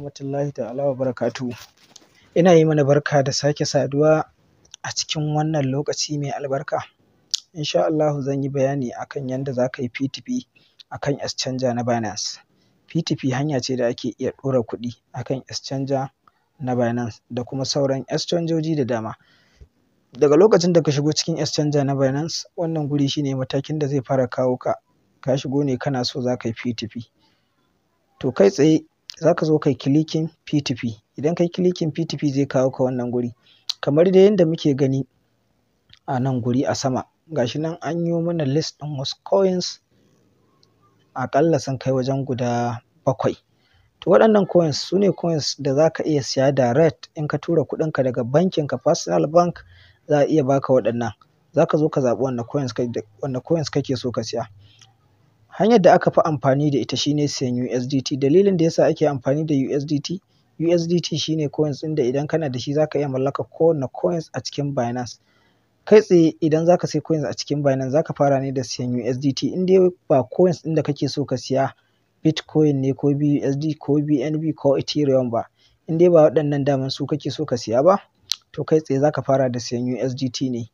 Rahmatullahi ta'ala wa barakatuhu. Ina yi mana barka da sake saduwa a cikin wannan lokaci mai albarka. Insha Allahu zan yi bayani akan yanda za ka yi P2P akan exchanger na Binance. P2P hanya ce da ake iya ɗora kuɗi akan exchanger na Binance da kuma sauran exchangeoji da dama. Daga lokacin da ka shigo cikin exchanger na Binance, wannan guri shine matakin da zai fara kawo ka. Ka shigo ne kana so za ka yi P2P. To kai tsaye za ka zo ka yi clicking P2P. Idan ka yi clicking P2P zai kawo ka wannan guri. Kamar dai yanda muke gani a nan guri a sama, gashi nan an yo mana list ɗin wasu coins, aƙalla sun kai wajen guda 7. To waɗannan coins su ne coins da za ka iya siya direct in ka tura kuɗinka daga bankinka, personal bank, za a iya baka waɗannan. Za ka zo ka zaɓi wanne coins kake so ka siya. Hanyar da aka fi amfani da ita shine siyan USDT. Dalilin da yasa ake amfani da USDT, USDT shine coins ɗin da idan kana da shi za ka iya mallakar kowane coins a cikin Binance. Kai tsaye idan za ka sayi coins a cikin Binance, za ka fara ne da siyan USDT. In dai ba coins ɗin da kake so ka siya Bitcoin ne ko BUSD ko BNB ko Ethereum ba. In dai ba waɗannan daman su kake so ka siya ba, to kai tsaye za ka fara da siyan USDT ne.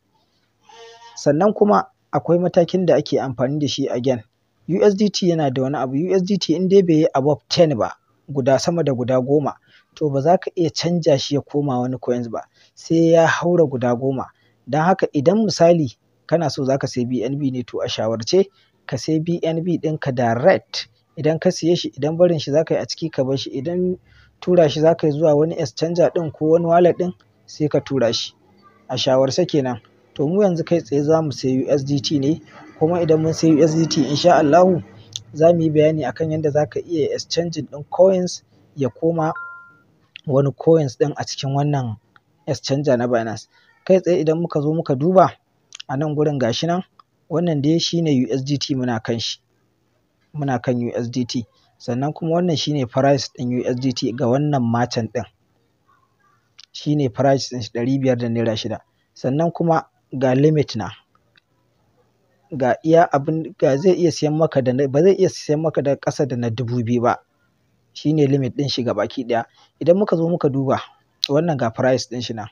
Sannan kuma akwai matakin da ake amfani da shi again. USDT yana da wani abu. USDT in dai bai yi above 10 ba, guda sama da guda 10, to ba za ka iya canja shi ya koma wani coins ba, sai ya haura guda 10. Don haka idan misali kana so za ka sayi BNB ne, to a shawarce ka sayi BNB ɗinka direct. Idan ka siye shi, idan barin shi za ka yi a ciki ka bar shi, idan tura shi za ka yi zuwa wani exchanger ɗin ko wani wallet ɗin, sai ka tura shi. A shawarce kenan. To mu yanzu kai tsaye za mu sayi USDT ne, kuma idan mun sayi USDT, insha Allahu za mu yi bayani akan yanda za ka iya exchanging ɗin coins ya koma wani coins ɗin a cikin wannan exchanger na Binance. Kai tsaye idan muka zo muka duba a nan gurin, gashi nan, wannan dai shine USDT, muna kan shi. Muna kan USDT. Sannan kuma wannan shine price ɗin USDT ga wannan merchant ɗin. Shine price ɗin shi ₦506. Sannan kuma ga limit na. Ga iya abin ga zai iya siyan maka da ba zai iya siyan maka da ƙasa da na 2000 ba. Shine limit ɗin shi gabaki ɗaya. Idan muka zo muka duba wannan, ga price ɗin shi nan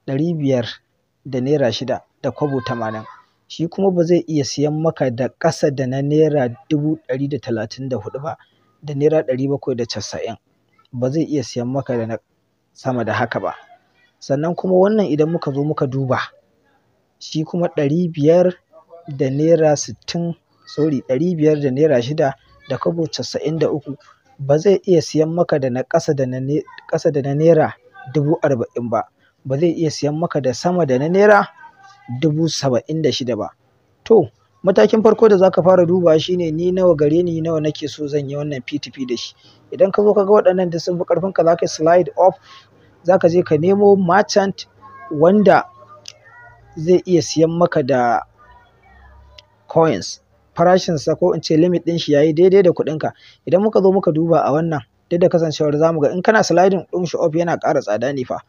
₦506 da kwabo 80. Shi kuma ba zai iya siyan maka da ƙasa da na ₦134,790 ba. Ba zai iya siyan maka da na sama da haka ba. Sannan kuma wannan idan muka zo muka duba, shi kuma ₦560, sorry, ₦506 da kwabo 93, ba zai iya siyan maka da na ƙasa da na ₦40,000 ba. Ba zai iya siyan maka da sama da na ₦76,000 ba. To matakin farko da za ka fara dubawa shine ni nawa gare ni, nawa nake so zan yi wannan P2P da shi. Idan ka zo ka ga waɗannan duk sun fi ƙarfin ka, za ka yi slide up, za ka je ka nemo merchant wanda zai iya siyan maka da coins. Farashinsa ko in ce limit ɗin shi yayi daidai da kuɗinka. Idan muka zo muka duba a wannan, duk da kasancewar za mu ga in kana sliding ɗin shi up yana ƙara tsada ne fa.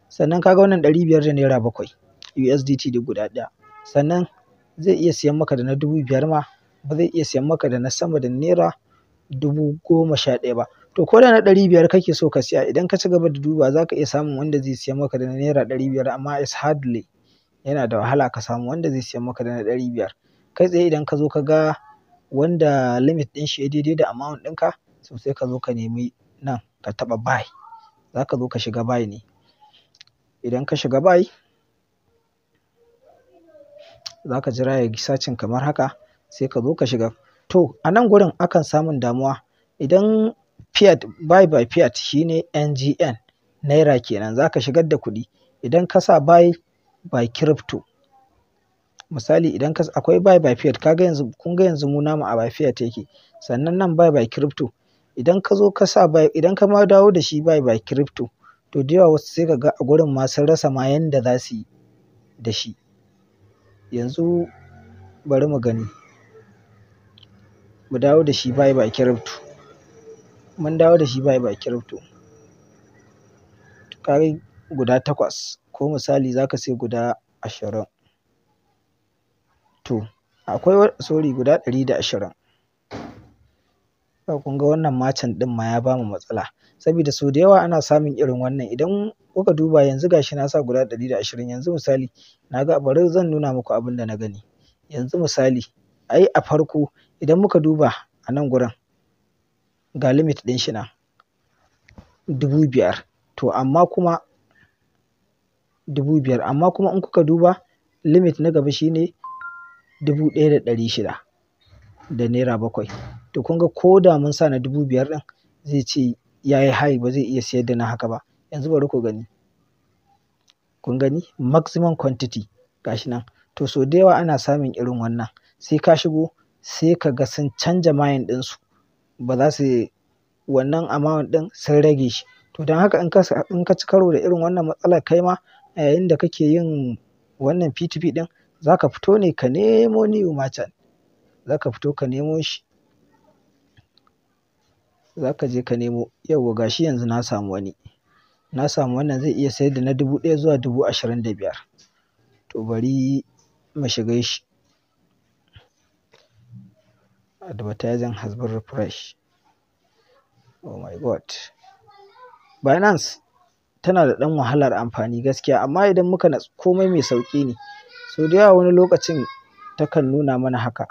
Sannan ka ga wannan ₦507 USDT duk guda ɗaya. Sannan zai iya siyan maka da na 5000 ma, ba zai iya siyan maka da na sama da ₦11,000 ba. To ko da na 500 kake so ka siya, idan ka ci gaba da duba za ka iya samun wanda zai siyan maka da na ₦500, amma it's hardly, yana da wahala ka samu wanda zai siyan maka da na 500. Kai tsaye idan ka zo ka ga wanda limit ɗin shi ya daidai da amount ɗinka, so sai ka zo ka nemi nan ka taɓa buy. Za ka zo ka shiga buy ne. Idan ka shiga buy, za ka jira ya yi searching kamar haka, sai ka zo ka shiga. To a nan gurin akan samun damuwa. Idan fiat, buy by fiat shine NGN, naira kenan, za ka shigar da kuɗi. Idan ka sa buy by crypto, misali idan ka akwai buy by fiat, ka ga yanzu, kun ga yanzu mu namu a by fiat yake. Sannan nan buy by crypto. Idan ka zo ka sa buy, idan ka ma dawo da shi buy by crypto, to da yawa wasu sai ka ga a gurin ma sun rasa ma yanda za su yi da shi. Yanzu bari mu gani. Mu dawo da shi buy by crypto. Mun dawo da shi buy by crypto. Ka ga guda 8 ko misali za ka sai guda 20. To akwai, sorry, guda 120. Kun ga wannan merchant ɗin ma ya bamu matsala. Saboda sau da yawa ana samun irin wannan. Idan kuka duba yanzu gashi na sa guda 120. Yanzu misali na ga, bari zan nuna muku abin da na gani. Yanzu misali, ai a farko idan muka duba a nan gurin ga limit ɗin shi nan 5,000. To amma kuma 5,000, amma kuma in kuka duba limit na gaba shine 1,600 da naira 7. To kun ga ko da mun sa na 5,000 ɗin zai ce ya yi high, ba zai iya siyar da na haka ba. Yanzu bari ku gani. Kun gani? Maximum quantity gashi nan. To sau da yawa ana samun irin wannan. Sai ka shigo sai ka ga sun canja mind ɗinsu. Ba za su wannan amount ɗin sun rage shi. To don haka in ka ci karo da irin wannan matsalar, kai ma a yayin da kake yin wannan P2P ɗin, za ka fito ne ka nemo new merchant. Za ka fito ka nemo shi. Za ka je ka nemo. Yauwa, gashi yanzu na samu wani. Na samu wannan zai iya sayar da na 1,000 zuwa 25,000. To bari mu shiga shi. Advertising has been refreshed. Oh my God. Binance tana da ɗan wahalar amfani gaskiya, amma idan muka natsu komai mai sauƙi ne. Sau da yawa wani lokacin takan nuna mana haka.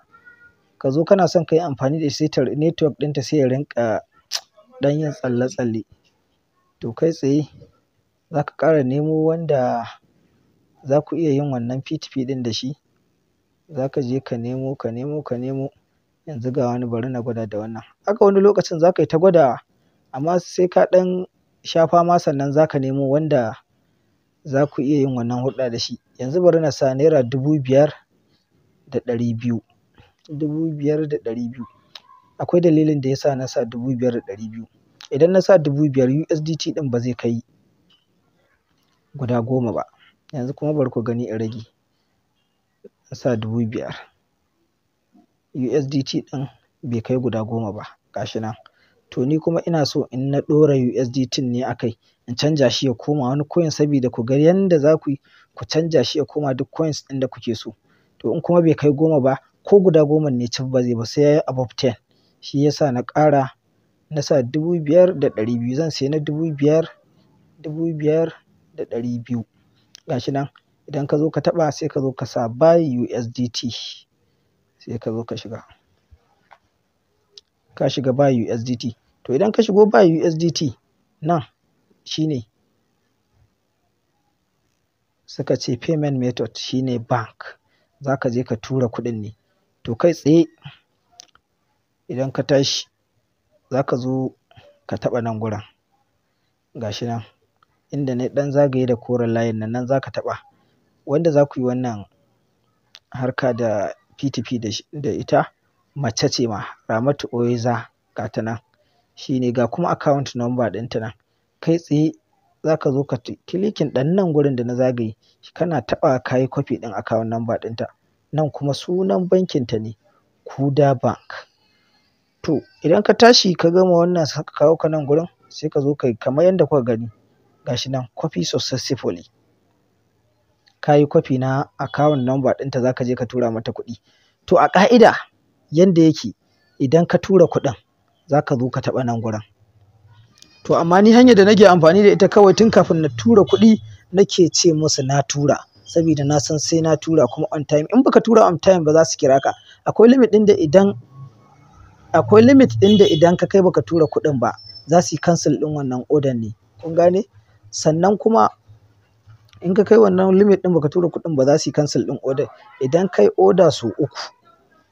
Ka zo kana son ka yi amfani da shi, sai network ɗinta sai ya rinƙa ɗan yin tsalle-tsalle. To kai tsaye za ka ƙara nemo wanda za ku iya yin wannan P2P ɗin da shi. Za ka je ka nemo, ka nemo, ka nemo. Yanzu ga wani, bari na gwada da wannan. Haka wani lokacin za ka yi ta gwadawa, amma sai ka ɗan sha fama sannan za ka nemo wanda za ku iya yin wannan hulɗa da shi. Yanzu bari na sa naira 5,200. 5,200. Akwai dalilin da ya sa na sa 5,200. Idan na sa 5,000, USDT ɗin ba zai kai guda 10 ba. Yanzu kuma bari ku gani in rage. Na sa 5,000. USDT ɗin bai kai guda 10 ba. Gashi nan. To ni kuma ina so in na ɗora USDT ne a kai in canja shi ya koma wani coin, saboda ku ga yanda za ku yi ku canja shi ya koma duk coins ɗin da kuke so. To in kuma bai kai 10 ba, ko guda 10 ne cif ba zai ba, sai yayi above 10. Shi ya sa na ƙara na sa 5,200. Zan sayi na 5,000, 5,200. Gashi nan. Idan ka zo ka taɓa, sai ka zo ka sa buy USDT. Sai ka zo ka shiga. Ka shiga buy USDT. To idan ka shigo buy USDT nan, shine suka ce payment method shine bank. Za ka je ka tura kuɗin ne. To kai tsaye idan ka tashi za ka zo ka taɓa nan gurin. Gashi nan. Inda na ɗan zagaye da koren layin nan, nan za ka taɓa. Wanda za ku yi wannan harka da P2P da ita mace ce ma, Ramatu Oyeza, ga ta nan. Shine ga kuma account number ɗinta nan. Kai tsaye za ka zo ka clicking ɗan nan gurin da na zagaye. Kana taɓa, ka yi copy ɗin account number ɗinta. Nan kuma sunan bankin ta ne, Kuda Bank. To idan ka tashi ka gama wannan, suka kawo ka nan gurin, sai ka zo ka yi kamar yadda kuka gani. Gashi nan, copy successfully. Ka yi copy na account number ɗinta, za ka je ka tura mata kuɗi. To a ƙa'ida yanda yake, idan ka tura kuɗin za ka zo ka taɓa nan gurin. To amma ni hanyar da nake amfani da ita kawai, tun kafin na tura kuɗi nake ce musu na tura. Saboda na san sai na tura kuma on time. In baka tura on time ba, za su kira ka. Akwai limit ɗin da idan ka kai baka tura kuɗin ba, za su yi cancel ɗin wannan order ne. Kun gane? Sannan kuma in ka kai wannan limit ɗin baka tura kuɗin ba, za su yi cancel ɗin order. Idan kai order sau uku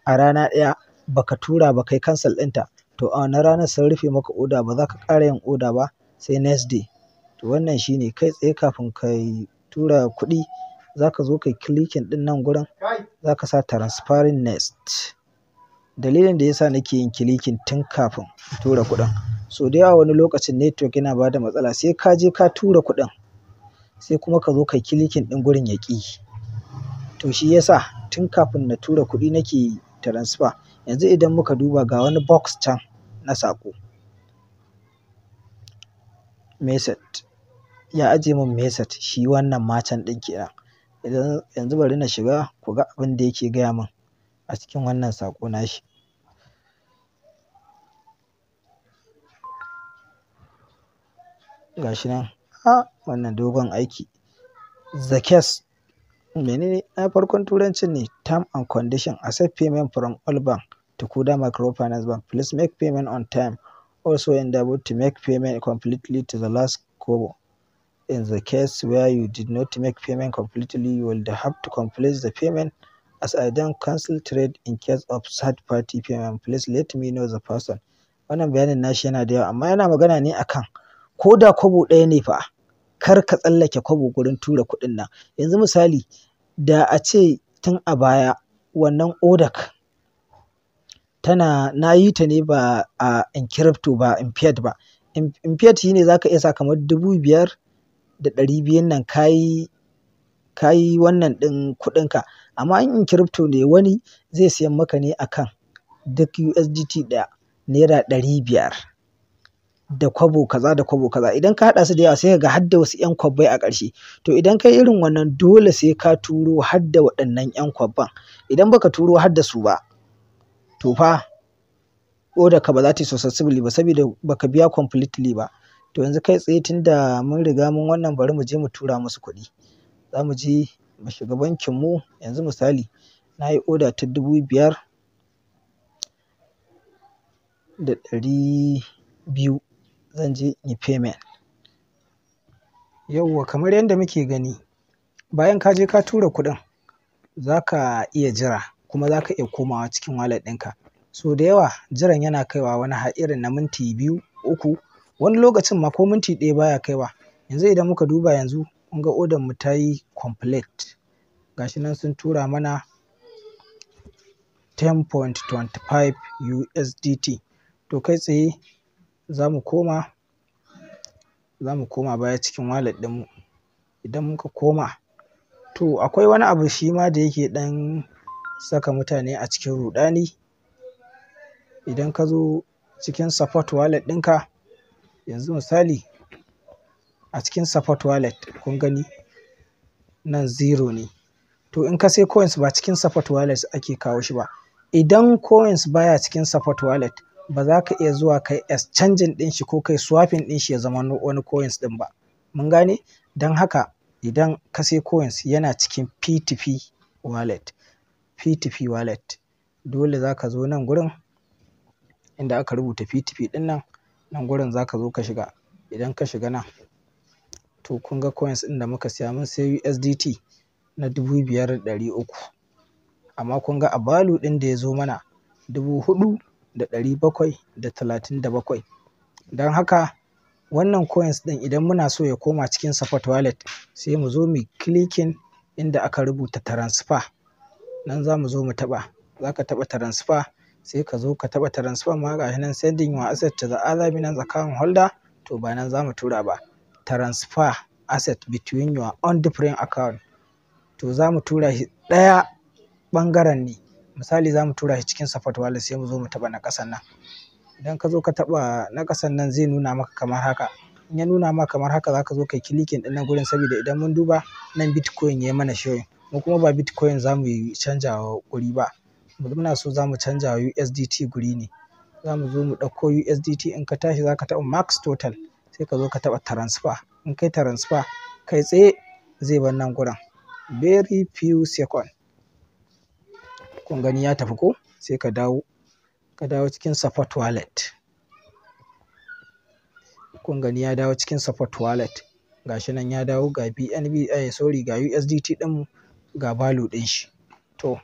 a rana ɗaya baka tura ba, kai cancel ɗinta, to a wannan ranar sun rufe maka order, ba za ka ƙara yin order ba sai next day. To wannan shine. Kai tsaye kafin ka tura kuɗi, za ka zo ka yi clicking ɗin nan gurin, za ka sa transferring next. Dalilin da ya sa nake yin clicking tun kafin in tura kuɗin, so da yawa wani lokacin network yana bada matsala, sai ka je ka tura kuɗin, sai kuma ka zo ka yi clicking ɗin gurin ya ƙi. To shi ya sa tun kafin na tura kuɗi nake transfer. Yanzu idan muka duba, ga wani box can na saƙo. Message. Ya ajiye mun message, shi wannan merchant ɗin kenan. Idan yanzu bari na shiga ku ga abin da yake gaya mun a cikin wannan saƙo nashi. Gashi nan, wannan dogon aiki. The case menene na farkon turancin ne? Term and condition: accept payment from all bank to Kuda Microfinance Bank. Please make payment on time. Also endeavor to make payment completely to the last kobo. In the case where you did not make payment completely, you will have to complete the payment, as I don't cancel trade in case of third party payment. Please let me know the person. Wannan bayanin nashi yana da yawa, amma yana magana ne akan ko da kobo ɗaya ne fa, kar ka tsallake kobo gurin tura kuɗin nan. Yanzu misali, da a ce tun a baya wannan order tana na yi ta ne ba a in crypto ba, in fiat ba. In fiat shine za ka iya sa kamar 5,200 nan, ka yi wannan ɗin kuɗinka. Amma in crypto ne, wani zai siyan maka ne akan duk USDT ɗaya ₦500 da kwabo kaza da kwabo kaza. Idan ka haɗa su da yawa, sai ka ga har da wasu 'yan kwabbai a ƙarshe. To, idan ka yi irin wannan, dole sai ka turo har da waɗannan 'yan kwabban. Idan baka turo har da su ba, to fa order ka ba za ta yi successfully ba, saboda baka biya completely ba. To, yanzu kai tsaye, tunda mun riga mun wannan, bari mu je mu tura musu kuɗi. Za mu je mu shiga bankin mu. Yanzu misali, na yi order ta 5,200, zan je in yi payment. Yauwa, kamar yadda muke gani, bayan ka je ka tura kuɗin, za ka iya jira, kuma za ka iya komawa cikin wallet ɗinka. So da yawa jiran yana kaiwa wani har irin na minti 2, 3, wani lokacin ma ko minti 1 baya kaiwa. Yanzu idan muka duba yanzu, kun ga order mu ta yi complete. Gashi nan sun tura mana 10.25 USDT. To, kai tsaye za mu koma baya cikin wallet ɗinmu. Idan muka koma, to akwai wani abu shi ma da yake ɗan saka mutane a cikin ruɗani. Idan ka zo cikin spot wallet ɗinka, yanzu misali a cikin spot wallet, kun gani nan zero ne. To, in ka sai coins, ba cikin spot wallet ake kawo shi ba. Idan coins baya cikin spot wallet, ba za ka iya zuwa kai exchanging ɗin shi ko kai swapping ɗin shi ya zama wani coins ɗin ba. Mun gane? Don haka idan ka sai coins yana cikin P2P wallet, P2P wallet, dole za ka zo nan gurin inda aka rubuta P2P ɗin nan, nan gurin za ka zo ka shiga. Idan ka shiga nan, to kun ga coins ɗin da muka siya, mun sayi USDT na 5,300. Amma kun ga a value ɗin da ya zo mana 4,737. Don haka wannan coins ɗin, idan muna so ya koma cikin spot wallet, sai mu zo mu clicking inda aka rubuta transfer. Nan za mu zo mu taɓa. Za ka taɓa transfer, sai ka zo ka taɓa transfer ma, gashi nan "Sending your asset to the other Binance account holder". To, ba nan za mu tura ba. Transfer asset between your own different account. To, za mu tura shi ɗaya ɓangaren ne. Misali, za mu tura shi cikin spot wallet, sai mu zo mu taɓa na ƙasan nan. Idan ka zo ka taɓa na ƙasan nan, zai nuna maka kamar haka. In ya nuna maka kamar haka, za ka zo ka yi clicking ɗin nan gurin, saboda idan mun duba nan, Bitcoin ya mana showing. Mu kuma ba Bitcoin za mu yi canjawa guri ba. Muna so za mu canja wa USDT guri ne. Za mu zo mu ɗauko USDT. In ka tashi, za ka taɓa max total, sai ka zo ka taɓa transfer. In kai transfer, kai tsaye zai bar nan gurin. Very few second. Kun gani ya tafi ko? Sai ka dawo cikin spot wallet. Kun gani ya dawo cikin spot wallet. Ga shi nan ya dawo, ga BNB, eh sorry, ga USDT ɗinmu, ga value ɗin shi. To,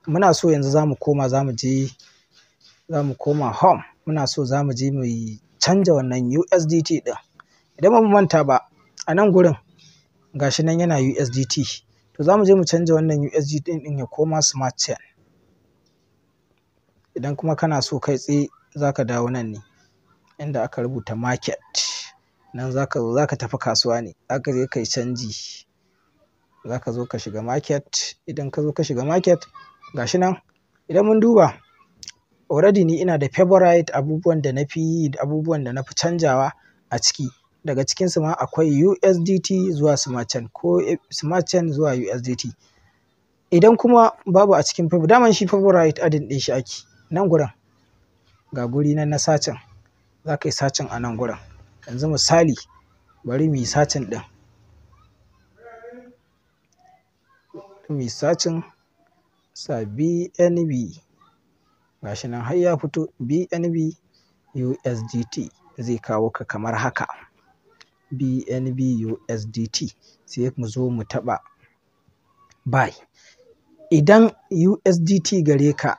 muna so yanzu za mu koma, za mu je, za mu koma home. Muna so za mu je mu canja wannan USDT ɗin. Idan ba mu manta ba, a nan gurin ga shi nan yana USDT. To, za mu je mu canja wannan USDT ɗin ya koma Smart Chain. Idan kuma kana so kai tsaye, za ka dawo nan ne inda aka rubuta market. Nan za ka zo, za ka tafi kasuwa ne, za ka je ka yi canji. Za ka zo ka shiga market. Idan ka zo ka shiga market, ga shi nan idan mun duba, already ni ina da favorite, abubuwan da na fi yi, abubuwan da na fi canjawa a ciki. Daga cikinsu ma akwai USDT zuwa Smart Chain ko Smart Chain zuwa USDT. Idan kuma babu a cikin favorite, daman shi favorite adding ɗin shi ake. Nan gurin ga guri nan na searching, za ka yi searching a nan gurin. Yanzu misali bari mu yi searching ɗin. Mu yi searching sa BNB. Gashi nan har ya fito BNB USDT zai kawo ka kamar haka. BNB USDT sai mu zo mu taɓa buy. Idan USDT gare ka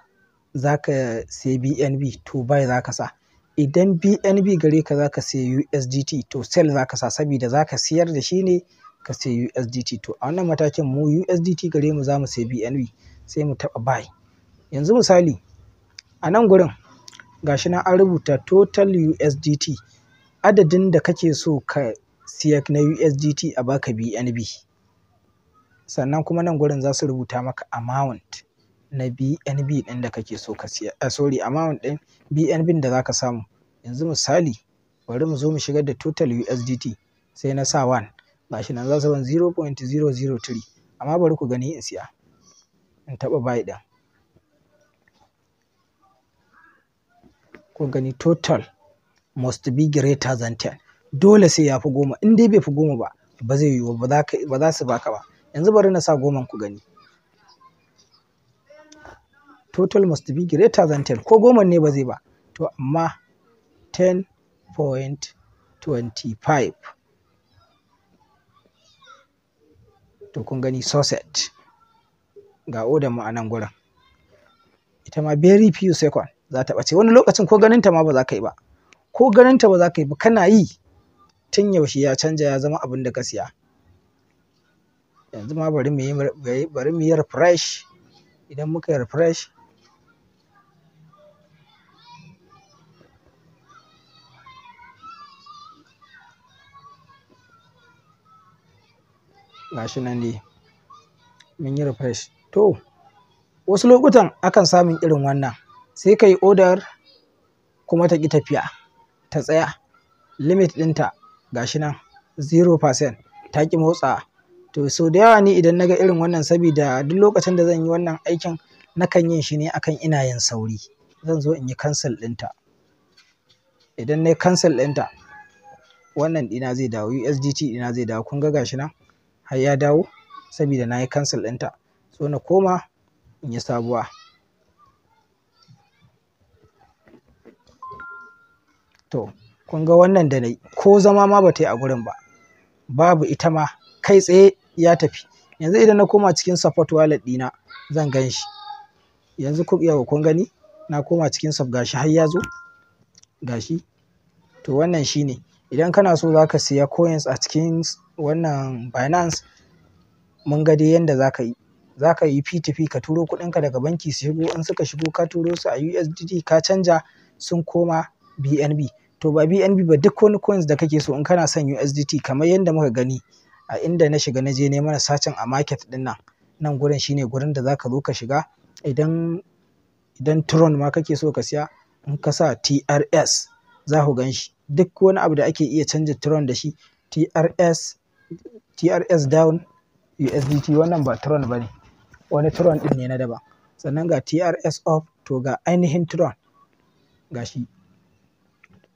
za ka sayi BNB to buy za ka sa. Idan BNB gare ka za ka sayi USDT to sell za ka sa sabida za ka siyar da shi ne ka sayi USDT. To a wannan matakin mu USDT gare mu za mu sayi BNB sai mu taɓa buy. Yanzu misali a nan gurin gashi nan an rubuta total USDT, adadin da kake so ka siya na USDT a baka BNB. Sannan kuma nan gurin za su rubuta maka amount na BNB ɗin da kake so ka siya, sorry, amount ɗin BNB da za ka samu. Yanzu misali bari mu zo mu shigar da total USDT sai na sa 1. Gashi nan za su ban 0.003, amma bari ku gani in siya. In taɓa buy ɗin. Kun gani total must be greater than 10. Dole sai ya fi 10. In dai bai fi 10 ba, ba zai yiwu ba, ba za su baka ba. Yanzu bari na sa 10 ku gani. Total must be greater than 10. Ko 10 ne ba zai ba. To amma 10.25. To kun gani success. Ga order mu a nan gurin. Ita ma very few second za ta ɓace. Wani lokacin ko ganin ta ma ba za ka yi ba. Ko ganin ta ba za ka yi ba, kana yi tun yaushe ya canja ya zama abin da ka siya. Yanzu ma bari mu yi refresh. Idan muka yi refresh, gashi nan dai mun yi refresh. To wasu lokutan akan samun irin wannan, sai ka yi order kuma ta ƙi tafiya, ta tsaya. Limit ɗinta gashi nan 0%, ta ƙi motsawa. To sau da yawa ni idan naga irin wannan, sabida duk lokacin da zan yi wannan aikin nakan yin shi ne akan ina yin sauri. Zan zo in yi cancel ɗinta. Idan nayi cancel ɗinta, wannan ɗina zai dawo, USDT ɗina zai dawo. Kun ga gashi nan har ya dawo sabida na yi cancel ɗinta. So na koma in yi sabuwa. To kun ga wannan da nayi ko zama ma ba ta yi a gurin ba. Babu ita ma, kai tsaye ya tafi. Yanzu idan na koma cikin spot wallet ɗina zan gan shi. Yanzu ku yauwa kun gani na koma cikin spot, gashi har ya zo gashi. To wannan shine. Idan kana so za ka siya coins a cikin wannan Binance, mun ga dai yanda za ka yi. Za ka yi P2P, ka turo kuɗinka daga banki su shigo. In suka shigo ka turo su a USDT, ka canja sun koma BNB. To ba BNB ba, duk wani coins da kake so in kana son USDT, kamar yanda muka gani a inda na shiga na je nayi mana searching a market ɗin nan. Nan gurin shine gurin da za ka zo ka shiga. Idan Tron ma kake so ka siya, in ka sa TRS za ku gan shi. Duk wani abu da ake iya canja Tron da shi, TRS, TRS down USDT, wannan ba Tron ba ne. Wani Tron ɗin ne na daban. Sannan ga TRS up, to ga ainihin Tron gashi.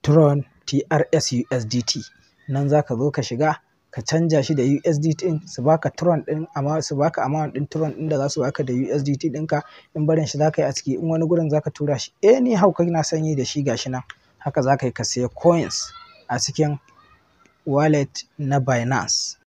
Tron TRS USDT. Nan za ka zo ka shiga ka canja shi da USDT ɗin su baka Tron ɗin, amma su baka amount ɗin Tron ɗin da za su baka da USDT ɗinka. In barin shi za ka yi a ciki, in wani gurin za ka tura shi. Anyhow kana son yi da shi, gashi nan. Haka za ka yi ka siya coins a cikin wallet na Binance.